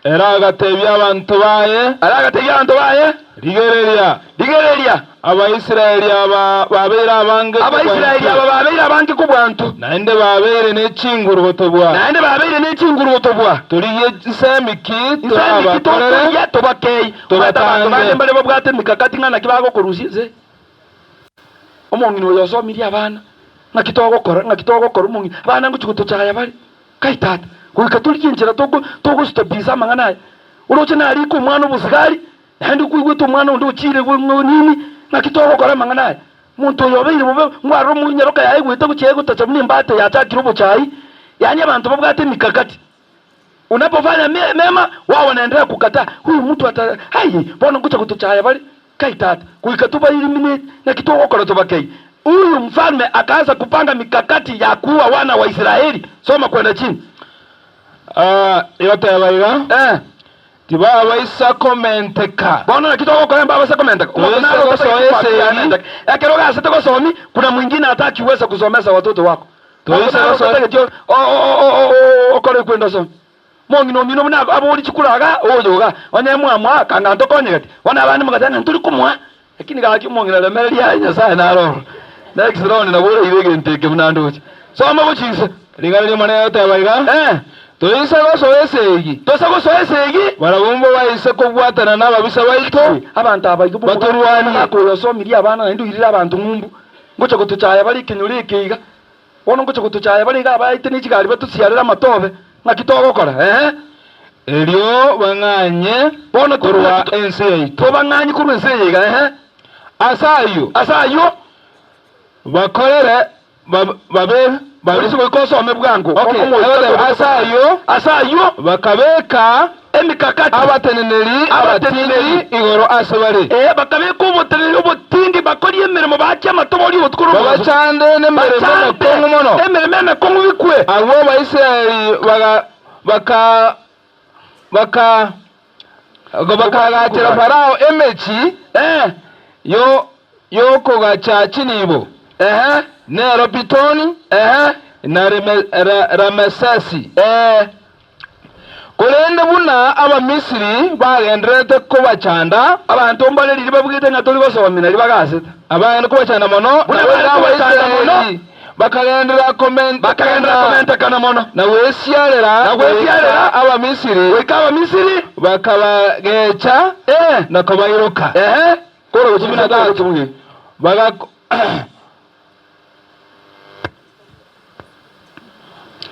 Ere agatebia abanto baye. Ere agatebia abanto baye. Rigereria. Rigereria. Abaisraeli aba babeire abange kobua Abaisraeli intwe. aba babeire abange kobua intwe. Naende babeire ne chinguru gotobua. Naende babeire ne chinguru gotobua. Torigie nsemi ki Nsemi ki torabakorere? tokoria tobakei? Omanyete abanto bande Tobatange. mbare babwate emikakati ng'a naki bagokorusia inse. Omong'ina oyo osomirie abana, ng'aki togokora, ng'aki togokora omong'ina, abana ngochia gotochaya bare. Kai tata, goika torigie enchera toko togostopisa amang'ana aya. Oroche narike omwana obosigari, naende koigwete omwana onde ochiire nini, ng'aki togokora amang'ana aya. Omonto oyo obeire bobe, ngwarora omonyaroka yaye goeta gochia egotacha buna embate yachakire obochai, yaani abanto babwate emikakati. Unapofanya mema, wao wanaendelea kukataa, huyu mtu ata aye, bono ngocha gotochaya bare. Kai tata, goika toba eliminate, naki togokora tobakei. Huyu mfalme akaanza kupanga mikakati ya kuua wana wa Israeli. Soma kwenda chini. Ah, egoteba iga, Eh. Tibabaisa komenteka. Bono naki togokora mbabase komenteka? Omonto Toise nare gosoa ototagete kwakira esegi. amenteke. Ekero ogasete gosomi, kuna mwingine hataki uweze kusomesa watoto wako. Omonto Toise nare gosoa ototageti okore kwenda osome. Mong'ina omino buna abori chikura iga, oyo iga, onye mwamoa kanga ntokonyegeti. Bono abande mogateba ng'a ntori komoa, lakini gaki omong'ina remereria aye Nyasaye naro ororo. Next round nabo oraire egento eke buna ndoche. Soma gochia inse. Ring'ana ri'Omonene rigoteba iga, Eh. Toise gosoa esegi. Toise gosoa esegi. Barabwo mbobaise kobwatana nababisa baito, Abanto aba igo batorwanie. Omogaka oyo osomirie abana naende oirire abanto ng'umbu, ngocha gotochaya bare ekenyoro eke iga. Bono ngocha gotochaya bare iga abaete ne chigari batosiarere amatobe, ng'aki togokora? Eeh. Erio bang'anye Bono korwa ense yaito. Tobang'anye korwa ense eye iga, eeh. Ase ayio. Ase ayio. Bakorere babe Polisi goika osome bwango. Okay, egoteba ase ayio. Ase ayio. Bakabeka emikakati. Abateneneri abatindi igoro ase bare. Ee, bakabeka oboteneneri obotindi, bakorie emeremo, baake amatobori obotuko na omobaso. Babachande nemeremo emekong'u mono. Emeremo emekong'u bikwe. Agwo Abaisraeli baga baka baka bakaagachera Farao emechie Ee. yo y'okogacha chinibo, Ehe. nero Pitoni, Ehe. na Ramesesi. Ee. Korende buna Abamisiri bagendererete kobachanda. Abanto mbare riria babugete ng'a tori gosomia nario bagasete. Abagenda kobachanda mono, Buna naboigo bare kobachanda mono. Abaisraeli bakagenderera Bakagenderera komentekana mono. na gwesiarera Na gwesiarera goika Abamisiri Goika Abamisiri. bakabagecha Ee. na kobairoka. Ehe. Kora gochia 13 Bagako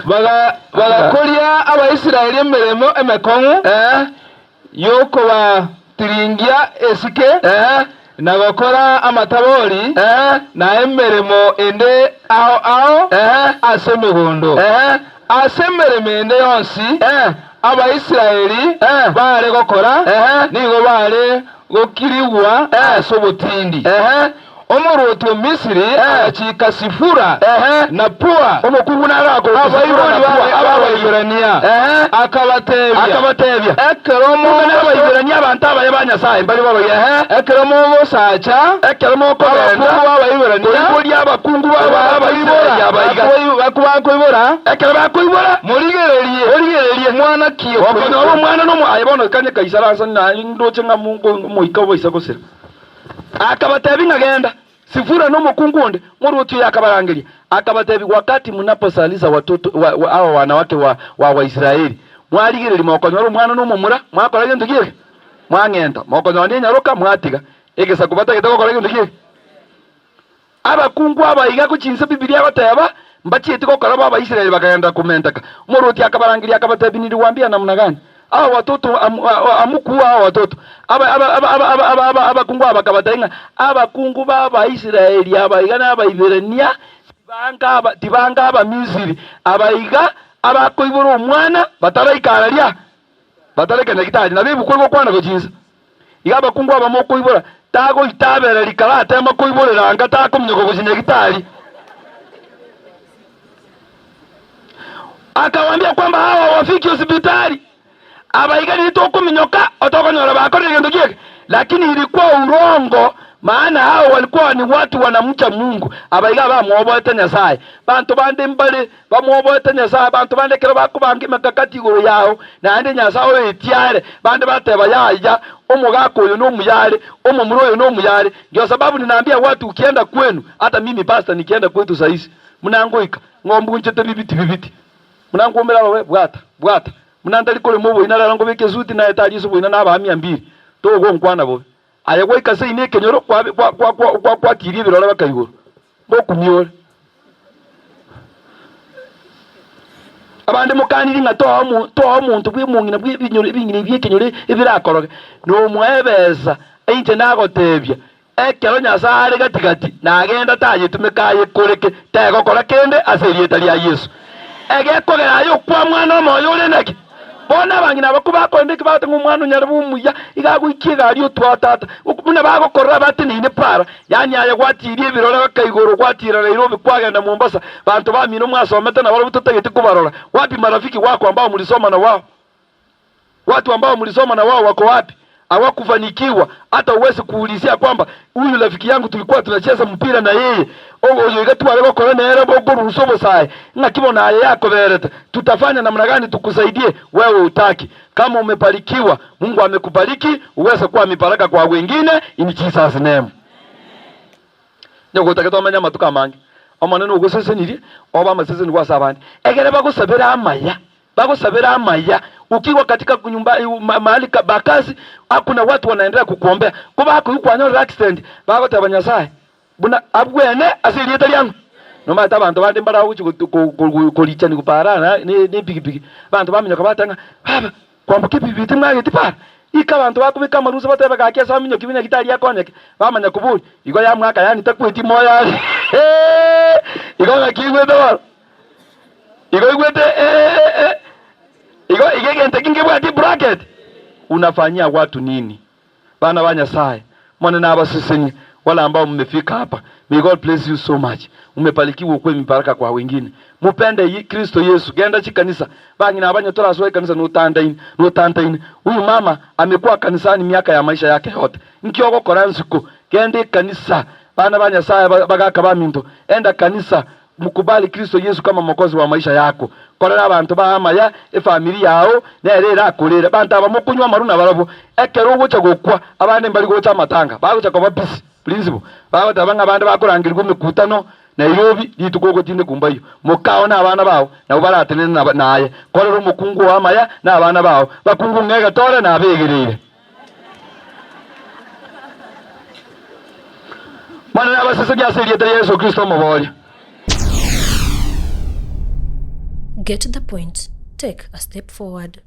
Baga bagakoria Abaisraeli emeremo emekong'u Ee. y'okobatiringia esike, Ee. na gokora amatabori, Ee. na emeremo ende ao ao Ee. ase emegondo. Ee. Ase emeremo ende yonsi Ee. Abaisraeli Ee. baare gokora, Ee. nigo baare gokirigwa Ee. ase obotindi. Ee. Omorwoti o Misiri agachika Sifura na Pua, Omokungu naro akoroka Sifura abaibori na Pua, baye b'Abaibirania, Ehe. akabatebia, Akabatebia, Ekero Kumbe mogoso- n'Abaibirania abanto abaye ba Nyasae mbare babaye, ehe. ekero mogosacha Ekero mokogenda abakungu b'Abaibirania, koiboria abakungu babo b'Abaisraeli abaiga, bakoibora, ekero bakoibora, morigererie, morigererie mwana ki okonyora omwana nomo aye bono kanye kaisaransa naye ndoche ng'a mongo- omoika oboisa gosira. Akabatebia ng'a genda, Sifura nomokungu onde, Morwoti oyo akabarangeria, akabatebia, Wakati mnaposaliza watoto wa, wa, hawa wanawake wa, wa Waisraeli, mwarigereria mokonyora omwana nomomura, mwakora gento ki eke? Mwang'enta, mokonyora nenyaroka, mwatiga. Egesaku batagete gokora gento ki eke? Abakungu aba iga gochia inse Bibilia egoteba, mbachieti gokora bo Abaisraeli bakagenderera komenteka. Omorwoti akabarangeria akabatebia, Niliwaambia namna gani? Hawa watoto amukuua hawa watoto. Abakungu aba bakabatebia ng'a abakungu b'Abaisraeli aba iga n'Abaiberania, tibanga Abamisiri aba iga abakoibora omwana bataraika araria, bataraika nyagitari. Nabo ebuku egokwana gochia inse. Iga abakungu aba mokoibora, tagoitabera rikaratema koiborera anga takominyoka gochia nyagitari. Akawambia kwamba hawa hawafiki hospitali abaiga riria tokominyoka otokonyora bakorire gento kieke lakini ilikuwa urongo maana hao walikuwa ni watu wanamcha Mungu abaiga abamwoboete Nyasaye banto bande mbare bamwoboete Nyasaye abanto bande ekero bakobanga emekakati igoro yao naende Nyasaye oetiare bande bateba yaya omogaka oyo nomuya are omomura oyo nomuya are ndio sababu ninaambia watu ukienda kwenu hata mimi pastor nikienda kwetu sahizi buna ngoika Ng'o mbunchete bibiti bibiti, buna nkoumera ababe, bwata, bwata, buna ntari korema oboina rero nkobeka esuti naye tari ase oboina nabaamia mbiri, togonkwana bobe. Aye gwaika seino ekenyoro kwabe kwa kwa kwa kwa kwatiria ebirore baka igoro, ngokumia ore. Abande mokaniri ng'a toa omo toa omonto bw'emong'ina bw'ebinyoro ebing'ina ebi ekenyoro ebirakoroge, nomoa ebesa, inche nagotebia, Ekero Nyasae are gati-gati, nagenda tayetumeka ayekoreke, tegokora kende ase erieta ria Yeso. Egekogera aye okwa mwana omoyo ore naki? Bono abang'ina abakwo bakorenda eki bagoteba ng'a omwana onyare bwe omuya, iga agoikia egari otwaa tata. Buna bagokorora bateneine para, yaani aye gwatiirie ebirore baka igoro, gwatiira Nairobi, kwagenda Mombasa, banto bamino mwasomete nabarabwo totageti kobarora. Wapi marafiki wako ambao mlisoma na wao? Watu ambao mlisoma na wao wako wapi? Hawakufanikiwa hata huwezi kuulizia kwamba huyu rafiki yangu tulikuwa tunacheza mpira na yeye, oyo iga tware gokora nere bokorusia obosae, ng'aki bono aye yakoberete, tutafanya namna gani tukusaidie? Wewe hutaki. Kama umebarikiwa, Mungu amekubariki uweze kuwa mibaraka kwa wengine in Jesus name. Onye gotagete tomenye amatuko amange, Omonene ogosesenirie obe amaseseni ase abande, egere bagosabere amaya, bagosabere amaya. Ukiwa katika nyumba mahali pa kazi, kuna watu wanaendelea kukuombea. Ko bakoigwa kwanyorire accident, bagoteba Nyasaye buna abwene ase erieta riang'o. Nomanyete abanto bande mbare agochia korichani para ne epigipigi, abanto baminyoka bateba ng'a baba Kwamboka ebibe timwageti para. Ika abanto bakobeka amarusa batebe gaki ase aminyoki buna gitari akonyeke, bamanya koboria, Igo yamwaka yaani takweti moyo are? Igo ng'aki igwete bono? Igo igwete eh, igo iga egento eki nkebwati bracket? Unafanyia watu nini? Bana ba Nyasaye, Omonene abasesenie wale ambao mmefika hapa. May God bless you so much. Mumebarikiwa ukuwe mibaraka kwa wengine. Mupende Kristo Yesu. Genda chikanisa. Bang'ina abanye torasoa ekanisa notandaine, notantaine. Huyu mama amekuwa kanisani miaka ya maisha yake yote. Nki ogokora nsiko? Genda ekanisa. Bana ba Nyasaye bagaka baminto, enda kanisa. Mukubali Kristo Yesu kama Mokozi wa maisha yako. Korera abanto bao amaya, efamiri yao nere erakorere. Abanto aba mokonywa amarwa nabarabwo, ekero ogocha gokwa, abande mbari gocha amatanga, bagocha koba busy, principle, bagoteba ng'a abande bakorangerigwa emekutano Nairobi, rituko ogotindekwa mbayio. Mokao na abana bao nabwo baratenene naye. Korera omokungu oo amaya na abana bao, bakungu ng'a egetore nabegereire. Monene abaseserie ase erieta ria Yeso Kristo Omoboria. Get the point, take a step forward.